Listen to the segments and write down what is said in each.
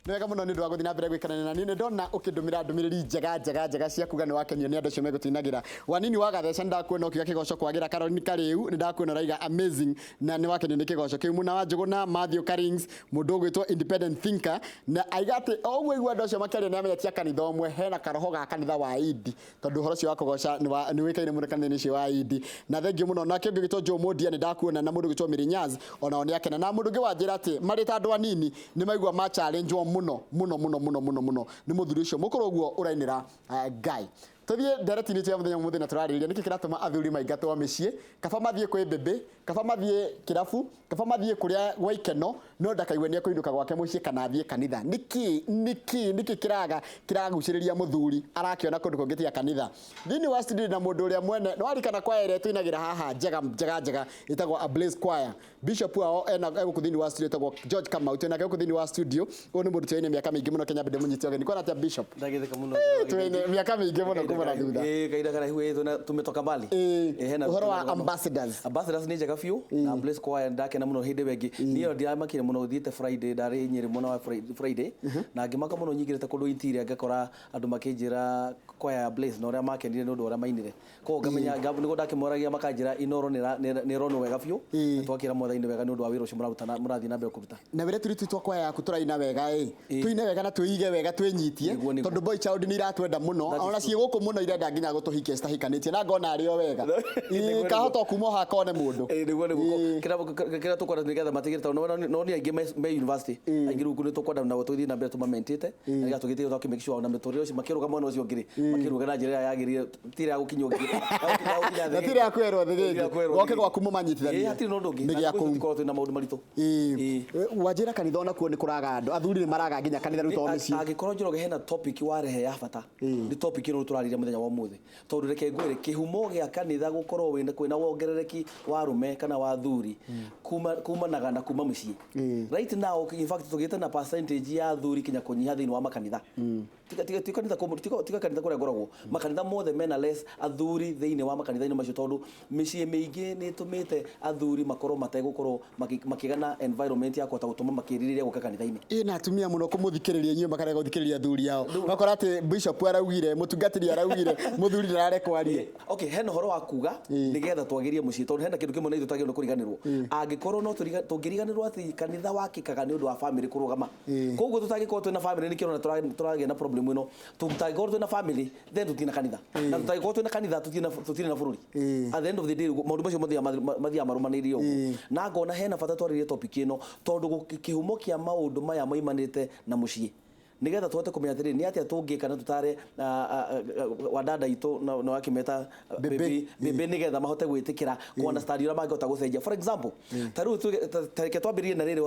Nĩ wega mũno nĩ ũndũ wa gũthiĩ na mbere gwĩkarania na niĩ. Nĩ ndona ũkĩndũmĩra ndũmĩrĩri njega njega njega cia kuga nĩ wakenio nĩ andũ acio megũtũinagĩra. Wanini wa Gatheca nĩ ndakuona ũkiuga kĩgoco kwagĩra. Caroline Karĩu nĩ ndakuona ũraiga amazing na nĩ wakenio nĩ kĩgoco kĩu. Mũna wa Njũgũna, Matthew Karings, mũndũ ũgwĩtwo independent thinker na aiga atĩ o ũguo aigua andũ acio makĩaria nĩ amenya ti a kanitha ũmwe, hena karoho ga kanitha wa Indi tondũ ũhoro ũcio wa kũgoca nĩ ũĩkaine mũno kanitha-inĩ ũcio wa Indi. Na thengiũ mũno. Nake ũngĩ ũgĩtwo Joe Mondia nĩ ndakuona na mũndũ ũgwĩtwo Mary Nyaz onao nĩ akena. Na mũndũ ũngĩ wanjĩra atĩ marĩ ta andũ anini nĩ maigua ma challenge mũno mũno mũno mũno mũno mũno nĩ mũthuri ũcio mũkũrũ ũguo ũrainĩra Ngai. Tũthiĩ ndereti-inĩ itũ ya mũthenya ũmũthĩ na tũrarĩrĩria nĩkĩ kĩratũma athuri maingatwo mĩciĩ, kaba mathiĩ kwĩ mbĩmbĩ, kaba mathiĩ kĩrabu, kaba mathiĩ kũrĩa gwa ikeno, no ndakaigue nĩ ekũinũka gwake mũciĩ kana athiĩ kanitha. Nĩkĩ nĩkĩ nĩkĩ kĩraga kĩragucĩrĩria mũthuri arakĩona kũndũ kũngĩ tiga kanitha? Thĩinĩ wa studio na mũndũ ũrĩa mwene, nĩ waririkana kwaya ĩrĩa tũinagĩra haha njega njega njega ĩtagwo Ablaze Choir. Bishop wao ena egũkũ thĩinĩ wa studio etagwo George Kamau, twĩ nake gũkũ thĩinĩ wa studio. Ũyũ nĩ mũndũ tũyaine mĩaka mĩingĩ mũno Kenya mbere mũnyite ũgeni. Kwana atĩa Bishop? Ndagĩtheka mũno. Tũyaine mĩaka mĩingĩ mũno kuma na thutha. Ĩĩ kahinda karaihu ĩĩ tumetoka mbali. Ĩĩ, ũhoro wa ambassadors. Ambassadors nĩ njega biũ na Blaze Choir ndakena mũno hĩndĩ ĩyo ĩngĩ. Niĩ ndiamakire mũno thiĩte Friday ndarĩ Nyĩrĩ mwena wa Friday na ngĩmaka mũno nyingĩrĩte kũndũ interior ngakora andũ makĩnjĩra choir ya Blaze na ũrĩa makenire nĩ ũndũ wa ũrĩa mainire. Koguo ngamenya nĩguo ndakĩmoragia makanjĩra Inooro nĩ ĩronwo wega biũ na twakĩra Mwathani nĩ wega nĩ ũndũ wa wĩra ũcio mũraruta na mũrathiĩ na mbere kũruta. Na wĩre tũirĩtu twa kwaya yaku tũraina wega ĩ, tũine wega na twĩige wega twĩnyitie Nĩguo, nĩguo. tondũ boy child nĩ iratwenda mũno That is ona true. ciĩ gũkũ mũno irenda nginya gũtũhikia citahikanĩtie na ngona arĩ o wega. Nĩguo, nĩguo. Kahota o kuma o haha kone mũndũ. Ĩĩ, nĩguo nĩguo. Kĩrĩa tũkwenda nĩgetha matigĩre tondũ no nĩ aingĩ me university aingĩ rĩu nĩ tũkwenda nao tũthiĩ na mbere tũmamentĩte na nĩgetha tũgĩtige twakĩ make sure ona mĩtũrĩre ũcio makĩrũga mwena ũcio ũngĩ rĩ makĩrũga na njĩra ĩrĩa yagĩrĩire ti ĩrĩa ya gũkinywo Na ti ĩrĩa ya kwĩrwo thĩgĩngĩ. Goke gwaku mũmanyitithanie. Hatirĩ na ũndũ ũngĩ. Nĩ gĩa kũu. Tũtikoragwo twĩna maũndũ maritũ. Ĩĩ. Wanjĩra kanitha onakuo nĩ kũraga andũ athuri nĩ maraga nginya kanitha rĩu to mĩciĩ. Angĩkorwo Njoroge hena topic warehe ya bata nĩ topic ĩno tũrarĩria mũthenya wa ũmũthĩ tondũ reke ngwĩre kĩhumo gĩa kanitha gũkorwo wĩna kwĩna wongerereki wa arũme kana wa athuri kuma kumanaga na kuma mũciĩ. Right now in fact tũgĩte na percentage ya athuri kinya kũnyiha thĩinĩ wa makanitha. Tiga tiga tiga kanitha kũmwe tiga tiga kanitha kũrĩa ngoragwo makanitha mothe mena less athuri thĩinĩ wa makanitha-inĩ macio tondũ mĩciĩ mĩingĩ nĩ ĩtũmĩte athuri makorwo mategũkorwo makĩgĩa na environment ya kũhota gũtũma makĩrirĩria gũka kanitha-inĩ. Ĩ na atumia mũno kũmũthikĩrĩria inyuĩ makarega gũthikĩrĩria athuri ao. Ũgakora atĩ bishop araugire, mũtungatĩri araugire, mũthuri ndararekwo arie. Okay, hena ũhoro wa kuga nĩgetha twagĩrie mũciĩ tondũ hena kĩndũ kĩmwe na ithuĩ twagĩrĩirwo nĩ kũriganĩrwo. Angĩkorwo no tũngĩriganĩrwo atĩ kanitha wakĩkaga nĩ ũndũ wa family kũrũgama. Koguo tũtangĩkorwo twĩna family nĩkĩo ũrona tũragĩa na problem ĩno. Tũtangĩkorwo twĩna family then tũtirĩ na kanitha. Na tũtangĩkorwo twĩna kanitha tũtirĩ na bũrũri. At the end of the day maũndũ macio mathiaga marũmanĩrĩire ũguo. Na ngona hena bata twarĩrie topic ĩno tondũ kĩhumo kĩa maũndũ maya maumanĩte na mũciĩ. Nĩgetha tũhote kũmenya atĩrĩrĩ nĩ atĩa tũngĩka na tũtare wadada aitũ na wakĩmeta Bĩbĩ. Bĩbĩ nĩgetha mahote gwĩtĩkĩra kũ understand ũrĩa mangĩhota gũcenjia. For example, ta rĩu ta reke twambĩrĩrie na rĩrĩ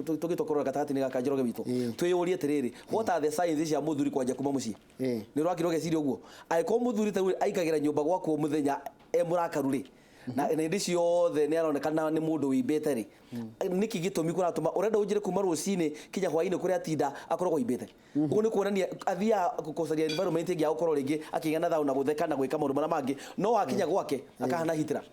tũgĩtua kũrora gatagatĩ-inĩ gaka Njoroge witũ. Twĩyũrie atĩrĩrĩ, what are the signs cia mũthuri kwanjia kuma mũciĩ? Nĩ ũrakĩrwo ũgeciria ũguo? Angĩkorwo mũthuri ta rĩu aikagĩra nyũmba gwaku o mũthenya e mũrakaru rĩ, na hĩndĩ ciothe nĩ aronekana nĩ mũndũ wĩimbĩte rĩ, nĩkĩ gĩtũmi kũratũma ũrenda ũnjĩre kuma rũcinĩ kinya hwainĩ kũrĩa atinda akoragwo aimbĩte? Ũguo nĩ kuonania athiaga gũcaria environment ĩngĩ ya gũkorwo rĩngĩ akĩgĩa na thayũ na gũtheka na gwĩka maũndũ marĩa mangĩ, no akinya gwake akahana Hitler.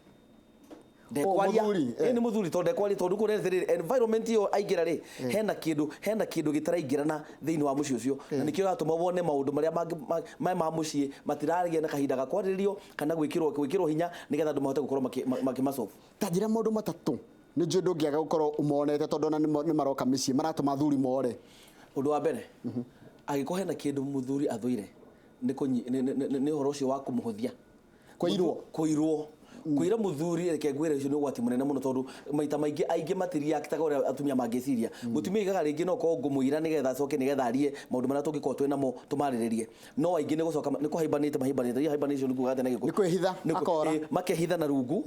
Ndekwaria. Mũthuri, eh. Ĩĩ nĩ mũthuri tondũ ndekwaria tondũ kuonania atĩrĩrĩ environment ĩyo aingĩra rĩ hena kĩndũ hena kĩndũ gĩtaraingĩrana thĩinĩ wa mũciĩ ũcio na nĩkĩo ũratũma wone maũndũ marĩa mangĩ ma mũciĩ matiragĩa na kahinda ga kwarĩrĩrio kana gwĩkĩrwo gwĩkĩrwo hinya nĩgetha andũ mahote gũkorwo makĩmasolve. Ta njĩra maũndũ matatũ nĩ njũĩ ndũngĩaga gũkorwo ũmonete tondũ ona nĩ maroka mĩciĩ maratũma athuri more. Ũndũ wa mbere angĩkorwo hena kĩndũ mũthuri athũire nĩ ũhoro ũcio wa kũmũhũthia. Kũirwo. Kũirwo. Kũira mũthuri reke ngwĩre ũcio nĩ ũgwati mũnene mũno tondũ maita maingĩ aingĩ matiriactaga ũrĩa atumia mangĩciria. Mũtumia aigaga rĩngĩ no korwo ngũmũira nĩgetha acoke nĩgetha arie maũndũ marĩa tũngĩkorwo twĩ namo tũmarĩrĩrie. No aingĩ nĩ gũcoka nĩ kũhaibanĩte mahaibanĩte. Hiyo hibernation nĩ kuga atĩa na Gĩkũyũ? Nĩ kwĩhitha, akora. Makehitha na rungu,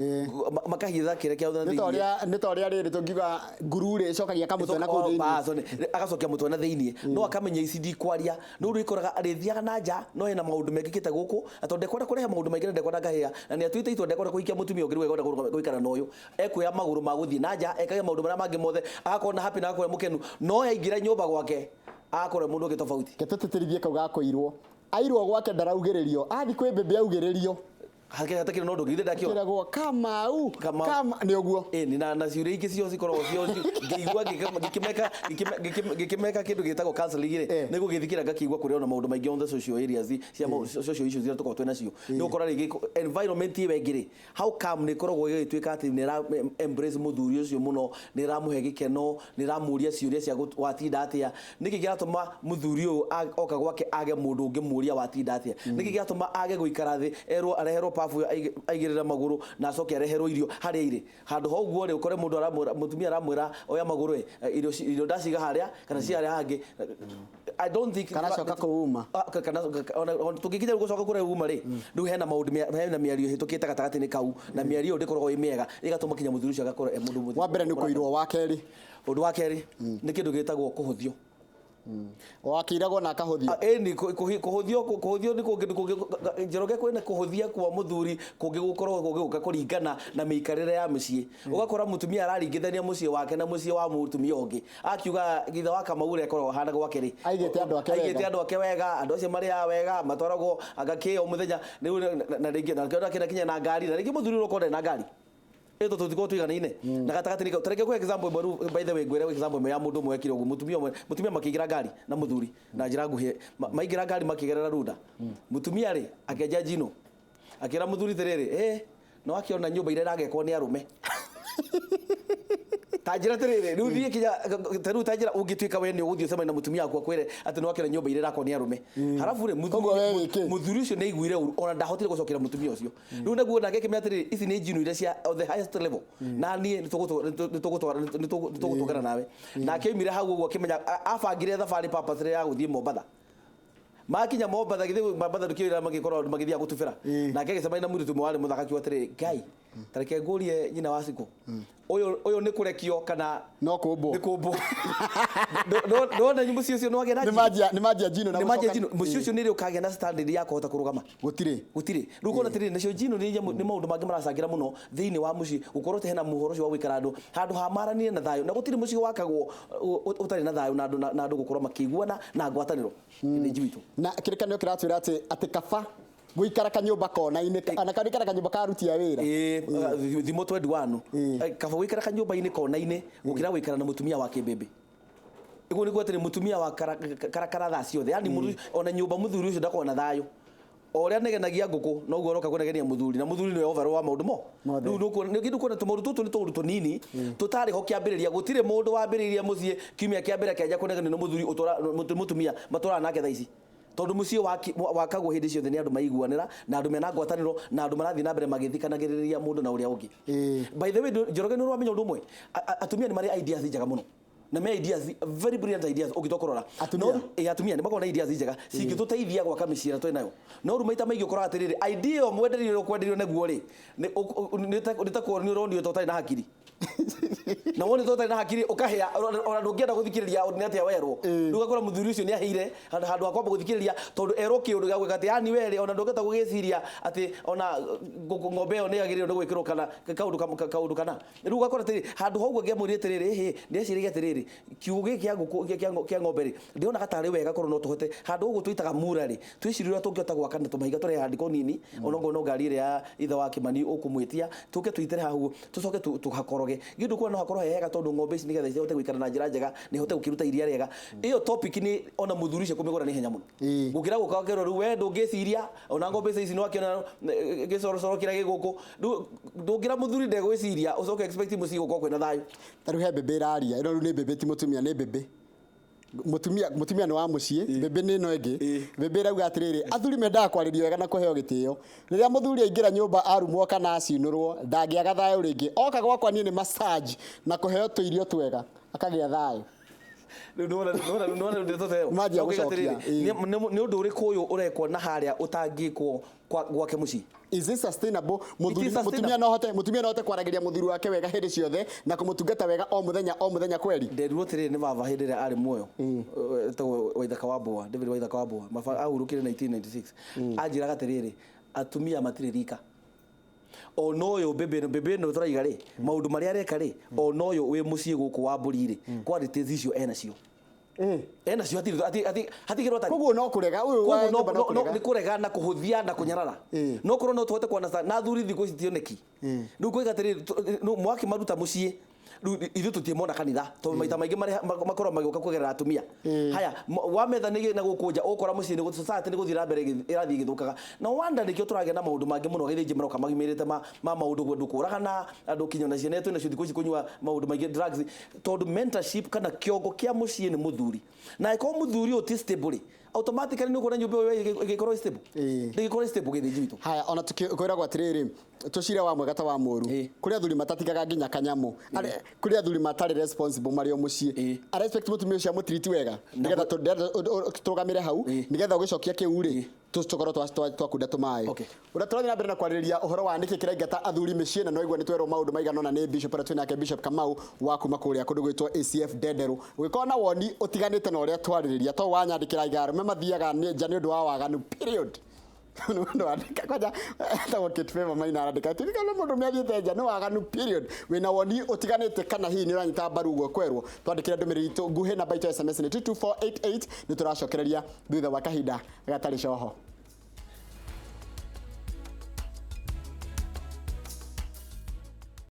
makahitha kĩrĩa kĩao na Nĩ ta thĩinĩ. ũrĩa nĩ ta ũrĩa rĩrĩ tũngiuga nguru rĩ ĩcokagia kamũtwe na kũu thĩinĩ. Bas, agacokia mũtwe na thĩinĩ no akamenya ici ndikwaria no rĩu ikoraga arĩthiaga na nja no hena maũndũ mekĩkĩte gũkũ na tondũ ndekwenda kũrehe maũndũ maingĩ na ndekwenda ngahĩa na nĩ atuĩte itua ndekwenda kũhikia mũtumia ũngĩ rĩu ekwenda gũikara na ũyũ ekuoya magũrũ ma gũthiĩ na nja ekage maũndũ marĩa mangĩ mothe agakorwo na happy na agakorwo e mũkenu no aingĩra nyũmba gwake agakorwo e mũndũ ũngĩ tofauti. Reke tũtĩtĩrithie kau ga kũirwo. Airwo gwake ndaraugĩrĩrio, athiĩ kwĩ mbĩmbĩ augĩrĩrio. Hatakĩrĩ na ũndũ ũngĩ, githĩ ndakĩona? Kĩragwo Kamau. Kamau. Kama nĩ ũguo. Ĩni na ciũria ingĩ cio cikoragwo cio ngĩigua ngĩkĩmeka ngĩkĩmeka kĩndũ gĩtagwo counseling rĩ, nĩ gũgĩthikĩra ngakĩigua kũrĩ ona maũndũ maingĩ on the social areas cia social issues iria tũkoragwo twĩ nacio. Nĩ ũgũkora rĩngĩ environment ĩyo ĩngĩ rĩ, how come nĩ ĩkoragwo ĩgĩtuĩka atĩ nĩ ĩra embrace mũthuri ũcio mũno, nĩ ĩramũhe gĩkeno, nĩ ĩramũria ciũria cia watinda atĩa? Nĩkĩ kĩratũma mũthuri ũyũ oka gwake age mũndũ ũngĩmũria watinda atĩa? Nĩkĩ kĩratũma age gũikara thĩ erwo areherwo babu aigĩrĩre magũrũ na acoke areherwo irio harĩa irĩ? Handũ ha ũguo rĩ, ũkore mũndũ aramwĩra, mũtumia aramwĩra oya magũrũ ĩ, irio irio ndaciga harĩa kana ci harĩa hangĩ. I don't think Kana coka kũuma. Ah, kana ona tũngĩkinya rĩu gũcoka kũrĩa uma rĩ, rĩu hena maũndũ hena mĩario ĩhĩtũkĩte gatagatĩ-inĩ kau, na mĩario ĩyo ndĩkoragwo ĩ mĩega, ĩgatũma kinya mũthuri ũcio agakorwo e mũndũ Wa mbere nĩ kũirwo, wa kerĩ? Ũndũ wa kerĩ nĩ kĩndũ gĩtagwo kũhũthio. Wakĩiragwo na akahũthio. Ĩni kũhũthio, kũhũthio nĩ kũngĩ, kũngĩ Njoroge, kwĩna kũhũthia kwa mũthuri kũngĩ gũkoragwo gũgĩũka kũringana na mĩikarĩre ya mũciĩ. Ũgakora mũtumia araringithania mũciĩ wake na mũciĩ wa mũtumia ũngĩ, akiuga githe wa Kamau ũrĩa akoragwo ahana gwake rĩ, Aigĩte andũ ake wega. Aigĩte andũ ake wega, andũ acio marĩaga wega, matwaragwo anga kĩ o mũthenya rĩu, na rĩngĩ na kĩona kinya na ngari, na rĩngĩ mũthuri ũrĩa ũkorwo ndarĩ na ngari ĩto tũtikorwo tũiganaine na gatagatĩ nĩ kau. Tareke kũhe example ĩmwe rĩu, by the way, ngwĩre example ĩmwe ya mũndũ ũmwe wekire ũguo. Mũtumia ũmwe, mũtumia makĩingĩra ngari na mũthuri na njĩra nguhĩ, maingĩra ngari makĩgerera Runda, mũtumia rĩ akĩenja njino, akĩra mũthuri atĩrĩrĩ, no akĩona nyũmba iria ĩragekwo nĩ arũme. Ta njĩra atĩrĩrĩ, rĩu thiĩ kinya ta rĩu, ta njĩra ũngĩtuĩka we nĩ ũgũthiĩ ũcemanie na mũtumia waku akwĩre atĩ nĩ wakĩona nyũmba iria ĩrakwo nĩ arũme, harabu rĩ, Koguo we wĩkĩ? Mũthuri ũcio nĩ aiguire ũru, ona ndahotire gũcokera mũtumia ũcio. Rĩu naguo nake akĩmenya atĩrĩrĩ, ici nĩ njino iria cia on the highest level, na niĩ nĩ tũgũtũngana nawe. Nake oimire hau ũguo akĩmenya abangire thabarĩ purposely ya gũthiĩ Mombatha. Makinya Mombatha, githĩ Mombatha ndũkĩũĩ magĩkorwo magĩthiaga gũtubĩra, nake agĩcemania na mũirĩtu ũmwe warĩ mũthaka, akiuga atĩrĩrĩ, "Ngai, ta reke ngũrie nyina wa Cikũ, ũyũ nĩ kũrekio kana No kũmbwo?" Nĩ kũmbwo. Ndona mũciĩ ũcio nĩ wagĩa na Nĩ njino. manjia, nĩ manjia njino na Nĩ manjia gũcoka- njino. Mũciĩ ũcio nĩ rĩ ũkagĩa na standard ya kũhota kũrũgama? Gũtirĩ. Gũtirĩ. Rĩu ũkona atĩrĩrĩ, nacio njino nĩ nyamũ, nĩ maũndũ mangĩ maracangĩra mũno thĩinĩ wa mũciĩ gũkorwo atĩ hena mũhoro ũcio wa gũikara andũ handũ ha maranire na thayũ, na gũtirĩ mũciĩ wakagwo ũtarĩ na thayũ na andũ na andũ gũkorwo makĩiguana na ngwatanĩro nĩ njui witũ. Na kĩrĩkanĩro kĩratwĩra atĩ kaba gũikara kanyũmba kona-inĩ ana gũikara kanyũmba ka aruti a wĩra. Ĩĩ, thimo 21. Kaba gũikara kanyũmba-inĩ kona-inĩ gũkĩra gũikara na mũtumia wa kĩmbĩmbĩ. Ũguo nĩguo atĩrĩ, mũtumia wa karakara thaa ciothe, yani mũndũ ona nyũmba mũthuri ũcio ndakoragwo na thayũ. O ũrĩa anegenagia ngũkũ noguo aroka kũnegenia mũthuri, na mũthuri nĩwe overall wa maũndũ mo. Mothe. Rĩu nĩkĩ nĩũkuona tũmaũndũ tũtũ nĩ tũũndũ tũnini tũtarĩ ho kĩambĩrĩria. Gũtirĩ mũndũ wambĩrĩirie mũciĩ kiumia kĩa mbere akĩanjia kũnegenio nĩ mũthuri mũtumia matũraga nake thaa ici, tondũ mũciĩ wakagwo hĩndĩ ciothe nĩ andũ maiguanĩra na andũ mena ngwatanĩro na andũ marathiĩ na mbere magĩthikanagĩrĩria mũndũ na ũrĩa ũngĩ. By the way, Njoroge, nĩ ũramenya ũndũ ũmwe? Atumia nĩ marĩ ideas njega mũno, na me ideas, very brilliant ideas ũngĩtua kũrora. Atumia? No atumia nĩ makoragwo na ideas njega cingĩtũteithia gwaka mĩciĩ ĩrĩa twĩ nayo, no rĩu maita maingĩ ũkoraga atĩrĩrĩ, idea ĩyo mwenderio ũrĩa ũkwenderio naguo rĩ, nĩ ta kuonio ũronio ta ũtarĩ na hakiri, na wone ta ũtarĩ na hakiri ũkahĩa, ona ndũngĩenda gũthikĩrĩria nĩ atĩa werwo. Rĩu ũgakora mũthuri ũcio nĩ ahĩire handũ ha kwamba gũthikĩrĩria, tondũ erwo kĩũndũ gĩa gwĩka atĩ yani werĩ ona ndũngĩhota gũgĩciria atĩ ona ng'ombe ĩyo nĩ yagĩrĩirwo nĩ gwĩkĩrwo kana kaũndũ kana. Rĩu ũgakora atĩrĩ, handũ ha ũguo angĩamwĩrire atĩrĩrĩ, ĩhĩ, ndĩreciragia atĩrĩrĩ, kiugũ gĩkĩ kĩa ngũkũ kĩa ng'ombe rĩ, ndĩronaga tarĩ wega korwo no tũhote handũ ũguo twĩtaga mura rĩ, twĩcirie ũrĩa tũngĩhota gwaka na tũmahiga tũrehe handĩko nini, onokorwo no ngari ĩrĩa ya ithe wa Kĩmani ũkũmwĩtia, tũke tũitĩre haha ũguo, tũcoke tũhakoroge gĩndũ kuona no hakorwo he hega, tondũ ng'ombe ici nĩgetha cihote gũikara na njĩra njega na ihote gũkĩruta iria rĩega. Ĩyo topic nĩ ona mũthuri ũcio kũmĩgũra nĩ ihenya mũno gũkĩra gũka kerwo rĩu we ndũngĩciria ona ng'ombe ici nĩ wakĩona gĩcorocoro kĩrĩa gĩ gũkũ. Rĩu ndũngĩra mũthuri ndegwĩciria, ũcoke expect mũciĩ gũkorwo kwĩna thayũ. Ta rĩu he mbĩmbĩ ĩraria ĩno, rĩu nĩ mbĩmbĩ, ti mũtumia, nĩ mbĩmbĩ. Mũtumia nĩ wa mũciĩ, mbĩmbĩ nĩ ĩno ĩngĩ. Mbĩmbĩ ĩrauga atĩrĩrĩ, athuri mendaga kwarĩrio wega na kũheo gĩtĩo. Rĩrĩa mũthuri aingĩra nyũmba arumwo kana acinũrwo, ndangĩaga thayũ rĩngĩ. Oka gwakwa niĩ nĩ massage na kũheo tũirio twega, akagĩa thayũ. Rĩu nĩwona ndeto ta ĩyo. Manjia Ũkauga gũcokia, atĩrĩrĩ, nĩ ũndũ ũrĩkũ ũyũ ũrekwo na harĩa ũtangĩkwo gwake mũciĩ? Is this sustainable? Mũthuri, It is sustainable. mũtumia no ahote kwaragĩria mũthuri wake wega hĩndĩ ciothe na kũmũtungata wega o mũthenya o mũthenya kweri? Nderirwo atĩrĩrĩ nĩ baba hĩndĩ ĩrĩa arĩ muoyo, etagwo Waithaka wa Mbũa, David Waithaka wa Mbũa, baba ahurũkire 1996, anjĩraga atĩrĩrĩ, atumia matirĩ rika. Ona ũyũ mbĩmbĩ ĩno, mbĩmbĩ ĩno tũraiga rĩ, maũndũ marĩa areka rĩ, ona ũyũ wĩ mũciĩ gũkũ wa mbũri rĩ, qualities icio enacio. Ena cio hatirĩ atarĩ. Koguo no kũrega ũyũ wa Koguo nyũmba no kũrega. Nĩ kũrega na kũhũthia na kũnyarara. No korwo no tũhote kuona na athuri thikũ ici tioneki rĩu kwĩga atĩrĩrĩ, mwakĩmaruta mũciĩ rĩu ithuĩ tũtiĩmona kanitha tondũ maita maingĩ makoragwo magĩũka kũgerera atumia. Haya, wametha nĩ na gũkũ nja ũkora mũciĩ nĩ society nĩ gũthiĩ na mbere ĩrathiĩ ĩgĩthũkaga. Na wanda nĩkĩo tũragĩa na maũndũ mangĩ mũno gĩthĩnji maroka magimĩrĩte ma maũndũ andũ kũragana, andũ kinya na ciana twĩna cio thikũ ici kũnyua maũndũ maingĩ, drugs, tondũ mentorship kana kĩongo kĩa mũciĩ nĩ mũthuri, na angĩkorwo mũthuri ũyũ ti stable rĩ, automatically nĩ ũkuona nyũmba ĩyo ĩgĩkorwo stable, ndĩgĩkorwo stable gĩthĩnji witũ. Haya, ona kwĩragwo atĩrĩrĩ, tũcire wa mwega ta wa mũru. Kũrĩ athuri matatigaga nginya kanyamũ. Kũrĩ athuri matarĩ responsible marĩ o mũciĩ. Arespect mũtumia ũcio amũtiriti wega nĩgetha tũrũgamĩre hau, nĩgetha ũgĩcokia kĩu rĩ, tũkorwo twakunda tũmaĩ. Ũrĩa tũrathiĩ na mbere na kwarĩrĩria ũhoro wa nĩkĩ kĩraingata athuri mĩciĩ, na no igua nĩ twerwo maũndũ maigana ũna nĩ bishop ũrĩa twĩnake, Bishop Kamau wa kuma kũrĩa kũndũ gwĩtwo ACF Ndenderũ. Ũgĩkorwo na woni ũtiganĩte na ũrĩa twarĩrĩria, to wanyandĩkĩra iga arũme mathiaga nja nĩ ũndũ wa waganu, period. Nĩ mũndũ wandĩka kwanja etagwo Kate Favor Maina, arandĩka atĩ kana mũndũ nĩ athiĩte nja nĩ waganu, period. Wĩna woni ũtiganĩte kana hihi nĩ ũranyita mbaru ũguo kwerwo, twandĩkĩre ndũmĩrĩri itũ nguhĩ, namba itũ ya SMS nĩ 22488. Nĩ tũracokereria thutha wa kahinda gatarĩ coho.